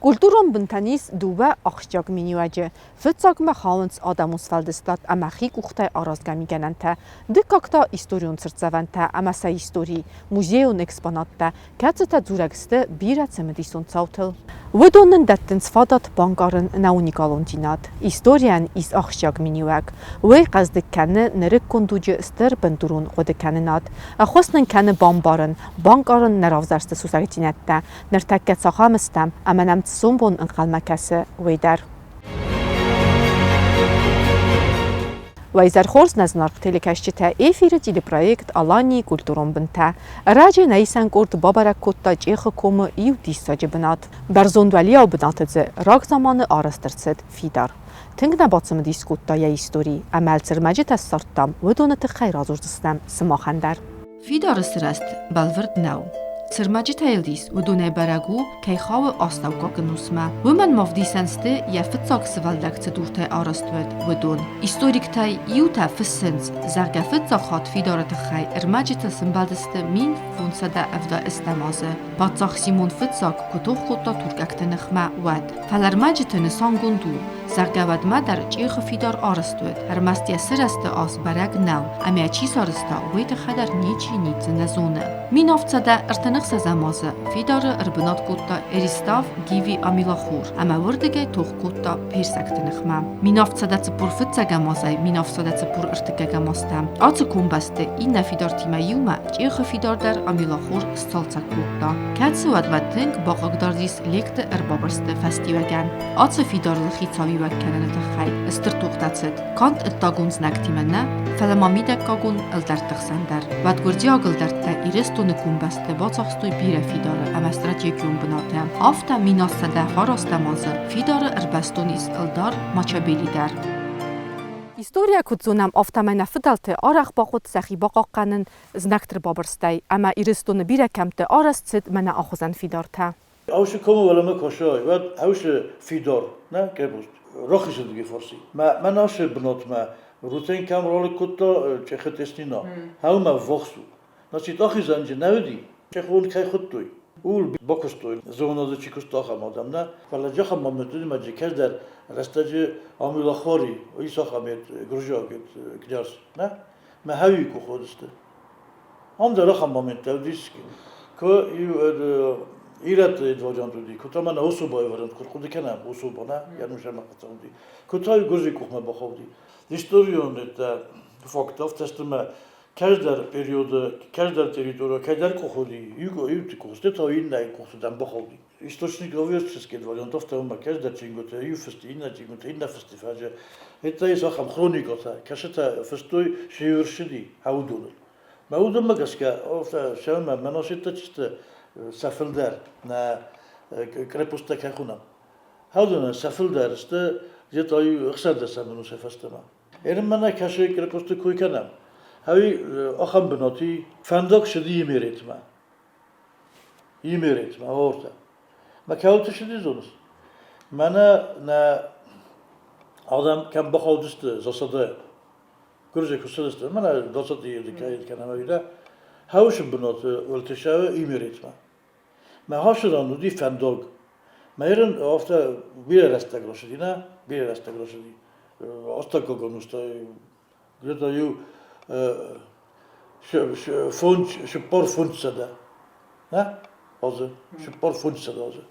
Культурон бынтӕн ис дыууӕ ахсджиаг миниуӕджы. Фыццагмӕ хауынц адӕмон сфӕлдыстад ӕмӕ хи къухтӕй аразгӕ мигӕнӕнтӕ, дыккаг та историон цыртдзӕвӕнтӕ ӕмӕ сӕ истори, музейон экспонаттӕ, кӕцытӕ дзурӕг сты бирӕ цымыдисон цаутыл. Уыдон нын дӕттынц фадат банкъарын нӕ уникалондзинад. Историйӕн ис ахсджиаг миниуӕг. Уый хъӕздыг кӕны нырыккон дуджы стыр бындурон хъуыдыкӕнынад. Ӕххуыс нын кӕны бамбарын, банкъарын нӕ равзӕрсты сусӕгдзинӕдтӕ, ныртӕккӕ цахӕм стӕм ӕмӕ нӕм цы сомбон ӕнхъӕлмӕ кӕсы, уый дӕр. Уӕ хорз нӕ зынаргъ телекӕсджытӕ, эфиры телепроект «Аланийы культурон бынтӕ». Ӕрӕджы нӕ исӕн къорд бабӕрӕг кодта Чъехы комы иу диссаджы бынат. Бӕрзонд уӕлиау бынаты дзы рагзаманы арӕзт ӕрцыд фидар. Тынг нӕ бацымыдис кодта йӕ истори, ӕмӕ ӕлцӕрмӕджытӕ ссардтам, уыдоны тыххӕй радзурдзыстӕм сымахӕн дӕр. Фидары сырӕзт бӕлвырд нӕу. Цы рмӕджытӕ йыл ис, уыдонӕй бӕрӕг у, кӕй хауы астӕуккаг ӕнусмӕ. Уымӕн ма вдисӕн сты, йӕ фыццаг сывӕллӕг цы дуртӕй арӕзт уыд, уыдон. Историктӕй иутӕ фыссынц, зӕгъгӕ, фыццаг хатт фидары тыххӕй ӕрмӕджытыл сӕмбӕлдысты 1570 азы, паддзах Симон Фыццаг куы тох кодта туркӕгты ныхмӕ, уӕд. Фӕлӕ ӕрмӕджыты нысангонд у, зӕгъгӕ, уӕдмӕ дӕр Чъехы фидар арӕзт уыд, ӕрмӕст йӕ сырӕзты аз бӕрӕг нӕу, ӕмӕ чи сарӕзта, уый тыххӕй дӕр ничи ницы нӕ зоны. 1736 азы фидары ӕрбынат кодта Эристав Гиви Амилахур ӕмӕ уырдыгӕй тох кодта персӕгты ныхмӕ. 1745 азӕй 1743 азтӕм ацы комбӕсты иннӕ фидартимӕ иумӕ Чъехы фидар дӕр Амилахур сцалцӕг кодта, кӕцы уӕдмӕ тынг бахъыгдардис лекты ӕрбабырсты фӕстиуӕгӕн. Ацы фидарыл хицауиуӕг кӕныны тыххӕй стыр тохтӕ цыд канд ӕддагон знӕгтимӕ нӕ, фӕлӕ ма мидӕггагон ӕлдӕртты хсӕн дӕр. Уӕд гуырдзиаг ӕлдӕрттӕ Ирыстоны комбӕсты бацахстой бирӕ фидары ӕмӕ стратегион бынатӕ. Афтӕ 1709 азы фидары ӕрбӕстон ис ӕлдар Мачабели дӕр. Историйӕ куыд зонӕм, афтӕмӕй нӕ фыдӕлты арӕх бахъуыд сӕхи бахъахъхъӕнын знӕгты рбабырстӕй, ӕмӕ Ирыстоны бирӕ кӕмтты арӕзт цыд мӕнӕ ахуызӕн фидартӕ. Аусы комы уӕлӕмӕ косой, уӕд аусы фидар, нӕ, крепость, рахизӕндыги фарси. Мӕ мӕн ашы бынатмӕ Рутен кӕм ралыг кодта Чъехы Теснина, хӕумӕ ввахс у. Значит, ахизӕнджы нӕ уыди, Чъехон кӕй хуыдтой, ууыл бакуыстой, зонады чи куыста, ахӕм адӕм нӕ, фӕлӕ джахам мамнетунимӕ джи кӕддӕр рӕстӕджы Амилахвари, Исахамед, гуырдзиаг княз, нӕ, мӕ хӕуи ку ходысты. Ам дӕр ахӕм моменттӕ уыдис, куы иу ирӕтты вариант уыди, куы та мӕнӕ Особайы вариант куы рхъуыды кӕнӕм, Особа, нӕ, йӕ нусӕмӕ хъӕцӕн уыди, куы та иу гуырдзыйы къухмӕ бахауди. Историон факт афтӕ сты мӕ кӕддӕр периоды, кӕддӕр территорийӕ кӕйдӕр къух уыди, иуты къух, стӕй та иннӕйы къухты дӕм бахауди. Источник овеческие вариант афтӕ кӕддӕр чингуытӕ, иу фысты, иннӕ чингуытӕ, иннӕ фысты фӕзы. Это ис ахӕм хроникӕтӕ, кӕцытӕ фыстой се рсыди уыдоныл. Мӕ уыдонмӕ гӕсгӕ, афтӕ сӕумӕ мӕ носиттӕ сты сӕ фылдӕр нӕ крепосттӕ кӕй хонӕм. Уыдонӕн сӕ фылдӕр сты где-то ӕхсӕрдӕсӕм ӕнусӕй фӕстӕмӕ. Эрмӕ нӕ кӕсы крепосты кой кӕнӕм. Ӕви ахӕм бынаты фӕндаг цыди Имеретмӕ. Имеретмӕ, ортӕ. Мӕ кӕуылты цыди зоныс? Мӕнӕ нӕ адӕм кӕм бахаудысты засадӕйы. Гуырдзы куы цыдысты, мӕнӕ двадцатый кӕнӕм ӕви дӕ, хӕусы бынаты уӕлтӕсӕвы Имеретмӕ. Мӕ хасыран уыди фӕндаг. Мӕ ерын афтӕ бирӕ рӕстӕг рацыди, нӕ? Бирӕ рӕстӕг рацыди. Астӕуккаг ӕнустӕй где-то иу фондз, 400-500, нӕ? Азы, 400-500 азы.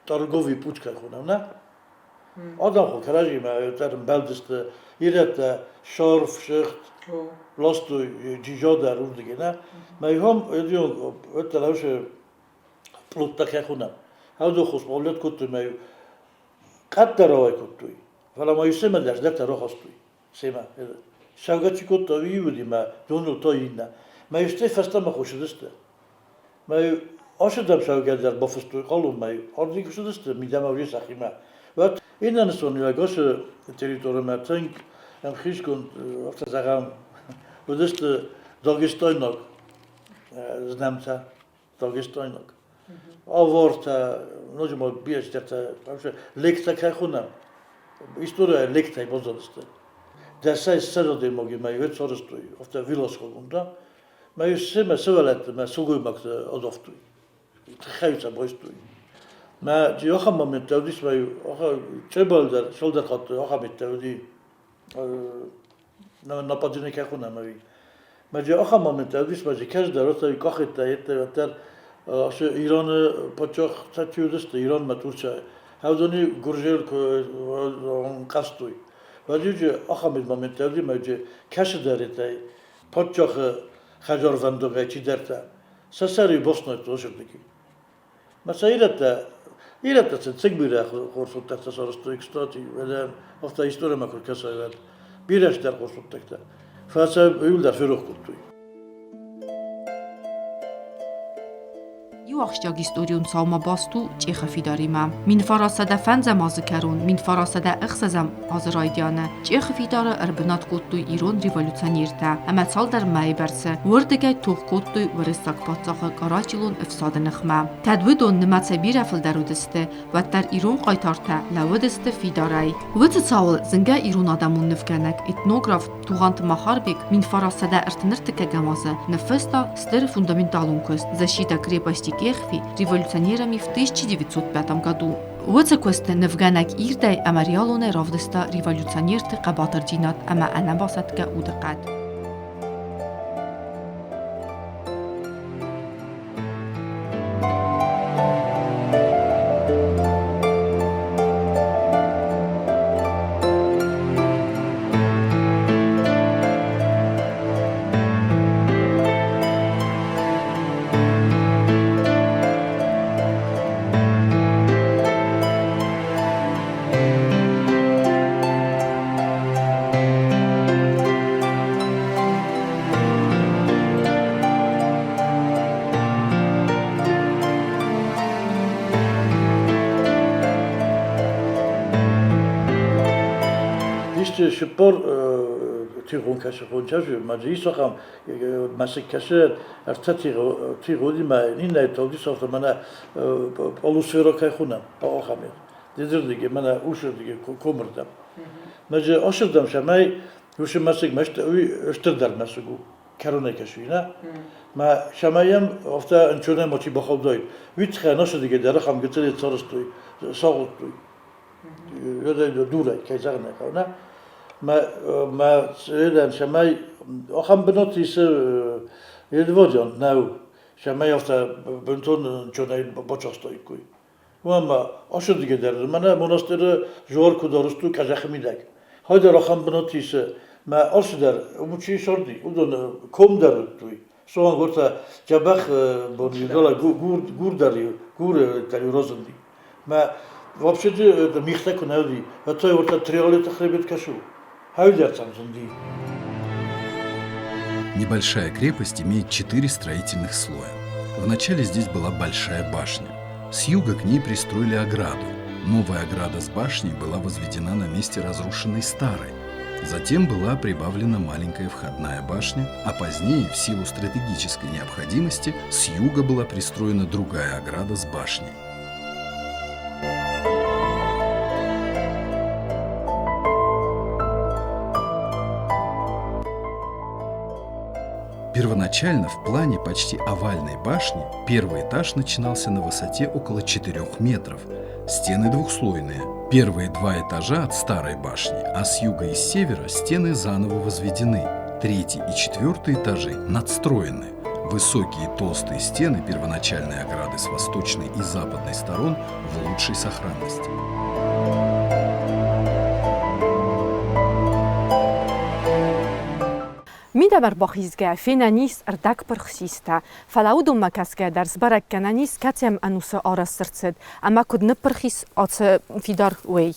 Торговый путь кӕй хонӕм, нӕ? Адӕм кӕрӕдзимӕ ӕмбӕлдысты ирӕттӕ, шарф, сыгъд. Ластой джиджа дӕр уырдыгӕй, нӕ? Мӕ ихом өттӕ лӕусы пълоттӕ кӕй хонӕм. Хӕвдо хосбаллет кодтой мӕ къаддӕр ауай кодтой. Фӕлӕ ма семӕ дӕр рахастой. Семӕ. Сӕвгӕ чи кодта, уый уыди мӕ доныл та иннӕ. Мӕ стӕй фӕстӕмӕ хъусыдысты. Мӕ ацыдӕм сӕвгӕ дӕр бафыстой хъалонмӕ. Ардыг цыдысты мидӕмӕ уыди сӕхимӕ. Уӕд иннӕ нысаниуӕг ацы территоримӕ тынг ӕмхицгонд, афтӕ зӕгъӕм, уыдысты дагестайнаг знӕмтӕ, дагестайнаг. Авартӕ, ноджы ма бирӕ цыдӕртӕ, лектӕ кӕй хонӕм, историйӕ лектӕй баззадысты. Дӕсӕй ссӕдз адӕймагимӕ иу сарӕзтой, афтӕ виласхогонд, Мӕ семӕ сывӕллӕтты мӕ сылгоймӕгты адавтой. Тыххӕй сӕ байстой. Мӕ ахӕм моменттӕ уыдис, мӕ Чъебал дӕр цалдӕр хатты ахӕм миттӕ уыди. Нападение кӕй хонӕм ӕви. Мӕ ахӕм моменттӕ уыдис, мӕ кӕсдӕр, оцӕй къахеттӕ, еттӕ, уӕддӕр ацы Ираны паддзах чи уыдысты, Иранмӕ Турцийӕ. Уыдони гуырдзиаг хъазтой. Уӕд ахӕм моменттӕ уыди, мӕ кӕсыдӕритӕй паддзахы хӕдзарвӕндагӕй чидӕртӕ сӕ сӕры бафснайдтой сырдыги. Мӕ сӕ ирӕттӕ сын цыг бирӕ хорз хъуыддӕгтӕ сарӕзтой, кстати, афтӕ историмӕ куы ркӕсай, уӕд бирӕ стӕр хорз хъуыддӕгтӕ. Фӕлӕ сӕ иуылдӕр ферох кодтой. Иу ахсджиаг историон цаумӕ баст у Чъехы фидаримӕ. 1905 азы кӕрон 1906 азы райдианы Чъехы фидары ӕрбынат кодтой ирон революционертӕ ӕмӕ цалдӕр мӕйы бӕрцы уырдыгӕй тох кодтой уырыссаг паддзахы карателон ӕфсады ныхмӕ. Кӕд уыдон нымӕцӕй бирӕ фылдӕр уыдысты, уӕддӕр ирон хъайтартӕ лӕууыдысты фидарӕй. Уыцы цауыл зынгӕ ирон адӕмон нывгӕнӕг, этнограф Тугъанты Махарбег 1933 азы ныффыста стыр фундаменталон куыст «Защита крепости Кехви революционерами в 1905 году». Уыцы куысты нывгӕнӕг ирдӕй ӕмӕ реалонӕй равдыста революционерты хъӕбатырдзинад ӕмӕ ӕнӕбасӕтгӕ удыхъӕд. Исты цыппор тигъон кӕсы хончаджы, ма дзы ис ахӕм мӕсыг кӕсы ӕртӕ тигъы уыди, мӕ иннӕйы та уыдис афтӕ мӕнӕ полусфера кӕй хонӕм, ахӕм дедырдыгӕй, мӕнӕ усырдыгӕй комырдӕм. Мӕ дзы асырдӕм цӕмӕй уыцы мӕсыг уый стырдӕр мӕсыг у. Кӕронӕй кӕсуй, нӕ? Мӕ сӕмӕ афтӕ ӕнцонӕй мачи бахаудаид. Уый тыххӕй нӕсыдыгӕй дӕр ахӕм гыццылӕй сарӕзтой, сагъуыдтой. Дурӕй, кӕй зӕгъын ӕй хъӕуы, нӕ? Мӕ мӕ цӕмӕй ахӕм бынат исы едводион нӕу, цӕмӕй афтӕ бынтон ӕнцонӕй бацахстаиккой. Уымӕ ацырдыгӕй дӕр мӕнӕ монастыры зуар куыд арӕзт у къӕдзӕхы мидӕг. Хайдӕр ахӕм бынат исы, мӕ алцыдӕр уым чи царди, уыдон ком дӕр уыдтой. Суанг уӕртӕ дзӕбӕх бон гур дӕр гур дӕр разынди. Мӕ вообще мигътӕ куы нӕ уыди, уӕд та уӕртӕ триолеты хребет кӕсы. Хайдӕр сӕм зынди. Небольшая крепость имеет четыре строительных слоя. Вначале здесь была большая башня. С юга к ней пристроили ограду. Новая ограда с башней была возведена на месте разрушенной старой. Затем была прибавлена маленькая входная башня, а позднее, в силу стратегической необходимости, с юга была пристроена другая ограда с башней. Первоначально в плане почти овальной башни первый этаж начинался на высоте около 4 метров. Стены двухслойные. Первые два этажа от старой башни, а с юга и с севера стены заново возведены. Третий и четвертый этажи надстроены. Высокие толстые стены первоначальной ограды с восточной и западной сторон в лучшей сохранности. Мидӕмӕ рбахизгӕ, фенӕн ис ӕрдӕгпырх систӕ, фӕлӕ уыдонмӕ кӕсгӕ дӕр сбӕрӕг кӕнӕн ис, кӕцӕм ӕнусы арӕзт ӕрцыд ӕмӕ куыд ныппырх ис ацы фидар, уый.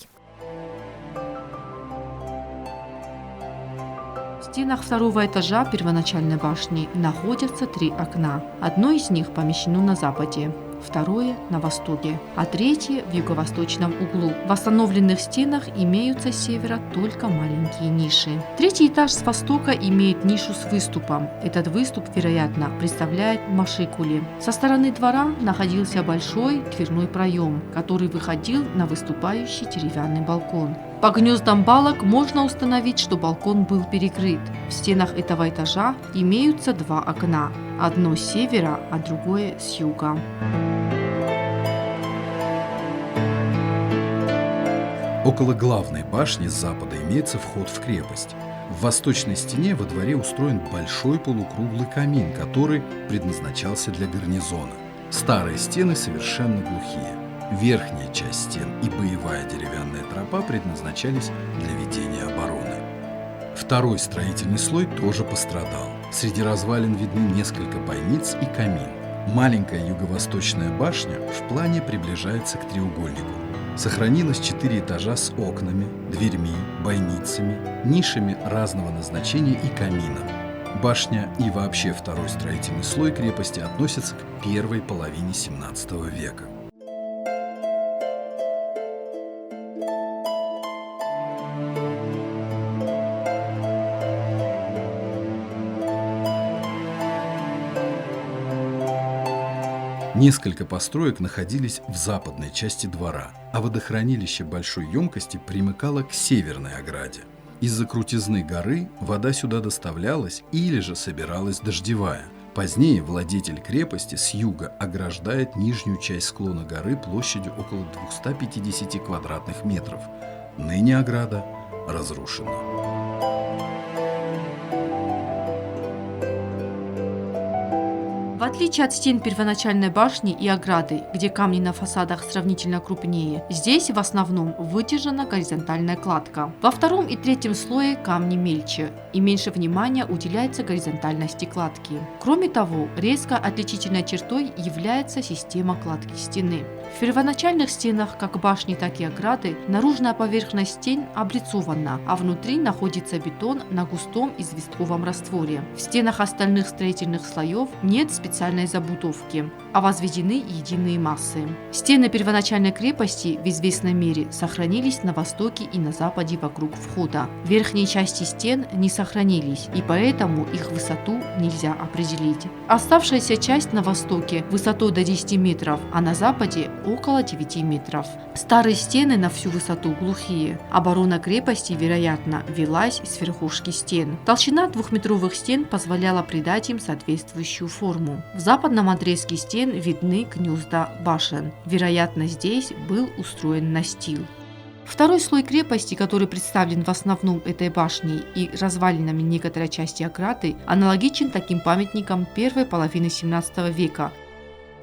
В стенах второго этажа первоначальной башни находятся три окна. Одно из них помещено на западе, второе – на востоке, а третье – в юго-восточном углу. В восстановленных стенах имеются с севера только маленькие ниши. Третий этаж с востока имеет нишу с выступом. Этот выступ, вероятно, представляет машикули. Со стороны двора находился большой дверной проем, который выходил на выступающий деревянный балкон. По гнездам балок можно установить, что балкон был перекрыт. В стенах этого этажа имеются два окна. Одно с севера, а другое с юга. Около главной башни с запада имеется вход в крепость. В восточной стене во дворе устроен большой полукруглый камин, который предназначался для гарнизона. Старые стены совершенно глухие. Верхняя часть стен и боевая деревянная тропа предназначались для ведения обороны. Второй строительный слой тоже пострадал. Среди развалин видны несколько бойниц и камин. Маленькая юго-восточная башня в плане приближается к треугольнику. Сохранилось четыре этажа с окнами, дверьми, бойницами, нишами разного назначения и камином. Башня и вообще второй строительный слой крепости относятся к первой половине XVII века. Несколько построек находились в западной части двора, а водохранилище большой емкости примыкало к северной ограде. Из-за крутизны горы вода сюда доставлялась или же собиралась дождевая. Позднее владетель крепости с юга ограждает нижнюю часть склона горы площадью около 250 квадратных метров. Ныне ограда разрушена. В отличие от стен первоначальной башни и ограды, где камни на фасадах сравнительно крупнее, здесь в основном выдержана горизонтальная кладка. Во втором и третьем слое камни мельче, и меньше внимания уделяется горизонтальности кладки. Кроме того, резко отличительной чертой является система кладки стены. В первоначальных стенах, как башни, так и ограды, наружная поверхность стен облицована, а внутри находится бетон на густом известковом растворе. В стенах остальных строительных слоев нет специальной забутовки, а возведены единые массы. Стены первоначальной крепости в известной мере сохранились на востоке и на западе вокруг входа. Верхние части стен не сохранились, и поэтому их высоту нельзя определить. Оставшаяся часть на востоке высотой до 10 метров, а на западе около 9 метров. Старые стены на всю высоту глухие. Оборона крепости, вероятно, велась с верхушки стен. Толщина двухметровых стен позволяла придать им соответствующую форму. В западном отрезке стен видны гнезда башен. Вероятно, здесь был устроен настил. Второй слой крепости, который представлен в основном этой башней и развалинами некоторой части ограды, аналогичен таким памятникам первой половины XVII века.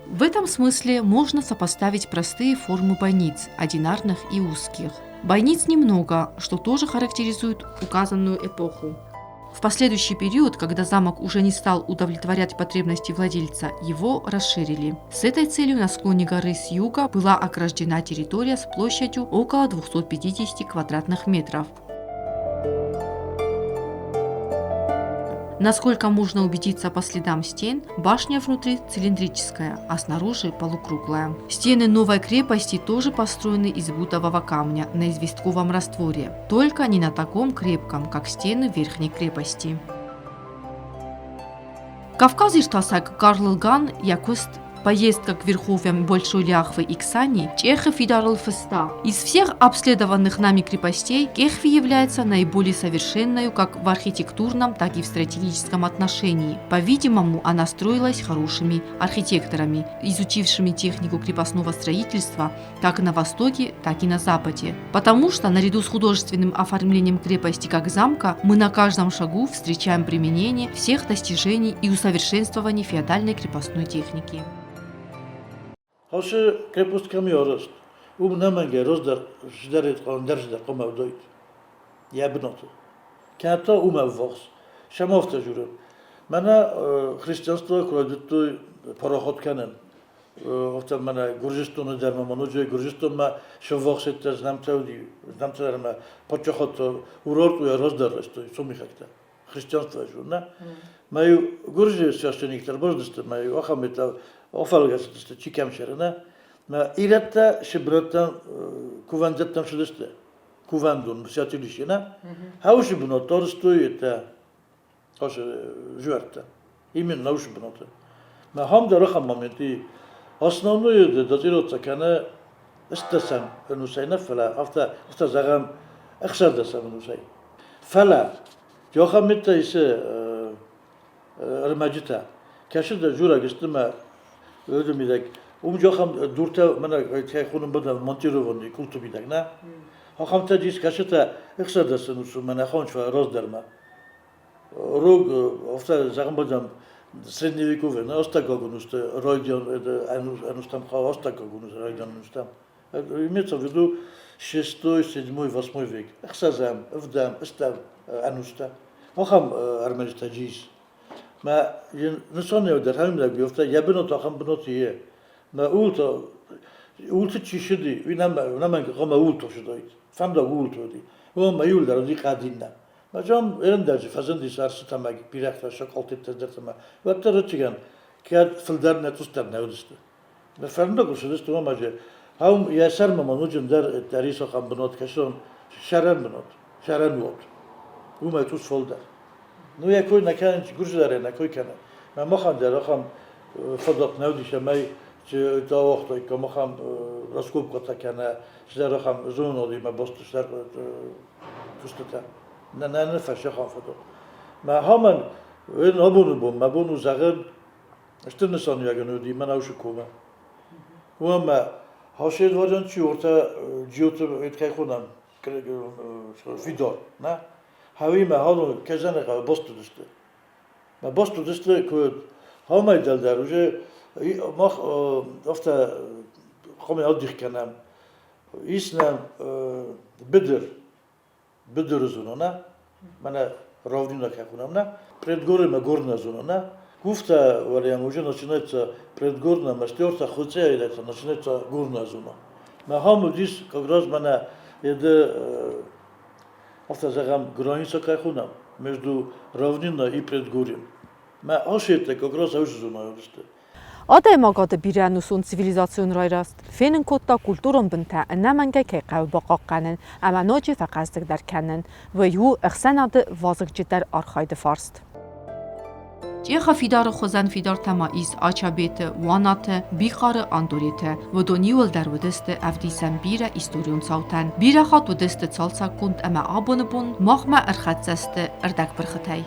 В этом смысле можно сопоставить простые формы бойниц, одинарных и узких. Бойниц немного, что тоже характеризует указанную эпоху. В последующий период, когда замок уже не стал удовлетворять потребности владельца, его расширили. С этой целью на склоне горы с юга была ограждена территория с площадью около 250 квадратных метров. Насколько можно убедиться по следам стен, башня внутри цилиндрическая, а снаружи полукруглая. Стены новой крепости тоже построены из бутового камня на известковом растворе, только не на таком крепком, как стены верхней крепости. Кавказ-иртасӕг Карл Ган йӕ куыст «Поездка к верховьям Большой Лиахвы и Ксани» Чъехы фидарыл фыста. Из всех обследованных нами крепостей Кехви является наиболее совершенной как в архитектурном, так и в стратегическом отношении. По-видимому, она строилась хорошими архитекторами, изучившими технику крепостного строительства как на Востоке, так и на Западе. Потому что наряду с художественным оформлением крепости как замка мы на каждом шагу встречаем применение всех достижений и усовершенствований феодальной крепостной техники. Ацы крепость кӕм и арӕзт, уым ӕнӕмӕнгӕй раздӕр ӕндӕр цыдӕр хъуамӕ уыдаид йӕ бынаты. Кӕнӕ та уымӕ ӕввахс. Сӕм афтӕ дзуры. Мӕнӕ христианство куы райдыдтой парахат кӕнын, афтӕ мӕнӕ Гуырдзыстоны дӕр ма ноджы Гуырдзыстонмӕ сӕввахс знӕмтӕ уыди, знӕмтӕ дӕр ӕмӕ паддзахадтӕ Урартуйӕ раздӕр райстой сомихӕгтӕ. Христианство зон, нӕ? Мӕ-иу гуырдзы священниктӕ ӕрбацыдысты, мӕ-иу ахӕм афӕлгӕсыдысты, чи кӕм цӕры, нӕ? Мӕ ирӕттӕ се бынӕттӕм кувӕндӕттӕм цыдысты. Кувӕндон, святилище, нӕ? Хаусы бынат арызтой это жуӕрттӕ. Именно уыцы бынаты. Мӕ хам дӕр ахӕм момент и. Основное датироваться кӕны ӕстдӕсӕм ӕнусӕй нӕ, фӕлӕ афтӕ, афтӕ зӕгъӕм, ӕхсӕрдӕсӕм ӕнусӕй. Фӕлӕ ахӕм миттӕ исы ӕрмӕджытӕ. Кӕсы дӕ дзурӕг сты мӕ уды мидӕг. Уым ахӕм дуртӕ мӕнӕ кӕй хонын бынӕн монтированный култы мидӕг, нӕ? Ахӕмтӕ дис кӕсытӕ ӕхсӕрдӕс ӕнусы мӕнӕ хончва раздӕрмӕ. Рог, афтӕ зӕгъын бадӕм, средневековье, астӕуккаг ӕнусты райдиан ӕнустӕм хъӕуы астӕуккаг ӕнусы райдиан ӕнустӕм. Имеется в виду шестой, седьмой, восьмой век. Ӕхсӕзӕм, ӕвдӕм, ӕстӕм ӕнустӕ. Ахӕм ӕрмӕджытӕ ис. Мӕ нысанӕй дӕр хӕринаг афтӕ йӕ бынат ахӕм бынат ие. Мӕ ууылты ууылты чи сыди, уый нӕмӕнг хъуамӕ ууылты сыдаид. Фӕндаг ууылты уыди. Уымӕн мӕ иуылдӕр уыди хъӕдиннӕ. Мӕ ӕрӕндӕджы фӕзындис ӕрсытӕмӕ, бирӕгътӕ сӕ къалтеттӕ дӕртӕмӕ. Уӕддӕр ӕвӕццӕгӕн, кӕд фылдӕр нӕ цъусдӕр нӕ уыдысты. Мӕ фӕндаг уыдысты уымӕ, ау йӕ сӕрмӕ ма ноджы ӕндӕр дӕр ис ахӕм бынат, кӕсон сӕрӕн бынат, сӕрӕн уат. Уымӕй цъус фылдӕр. Ну, йӕ кой нӕ кӕнын, гуырдзы дӕр нӕ кой кӕны. Мӕ махӕн дӕр ахӕм фадат нӕ уыдис, ӕмӕ ауагътаиккам ахӕм раскопкӕтӕ кӕнӕ цыдӕр ахӕм зонынадимӕ баст цыдӕр куыстытӕ. Нӕ, нӕ, нӕ фӕсахӕм фадат. Мӕ ахӕмӕн абоны бон мӕ бон у зӕгъын, стыр нысаниуӕгӕн уыди мӕнӕусы комы. Уымӕ Хаседварян чи ортӕ Джиоты кӕй хонӕм фидар, нӕ? Хауимӕ халон кӕзӕны хъӕуы баст уыдысты. Мӕ баст уыдысты куыд хаумӕй дӕлдӕр уже мах афтӕ хъуамӕ адих кӕнӕм. Ис нӕм быдыр, быдыры зона, нӕ? Мӕнӕ равнина кӕй хонӕм, нӕ? Предгорье мӕ горная зона, нӕ? Гуфта вариант уже начинается предгорная, мастёрта, хуцея это начинается горная зона. Мӕ хам уыдис как раз мӕнӕ еды афтӕ зӕгъӕм, граница кӕй хонӕм между равниной и предгорьем. Мӕ асеттӕ как раз ӕвзы зонайы уыдысты. Адӕймагады бирӕӕнусон цивилизацион райрӕзт фенын кодта культурон бынтӕ ӕнӕмӕнгӕй кӕй хъӕуы бахъахъхъӕнын ӕмӕ ноджы фӕхъӕздыгдӕр кӕнын, уый у ӕхсӕнады вазыгджындӕр архайды фарст. Чъехы фидары хуызӕн фидартӕ ма ис Ачабеты, Уанаты, Бихъары, Андореты. Уыдон иуылдӕр уыдысты ӕвдисӕн бирӕ историон цаутӕн. Бирӕ хатт уыдысты цалцӕггонд ӕмӕ абоны бон махмӕ ӕрхӕццӕ сты ӕрдӕгпырхытӕй.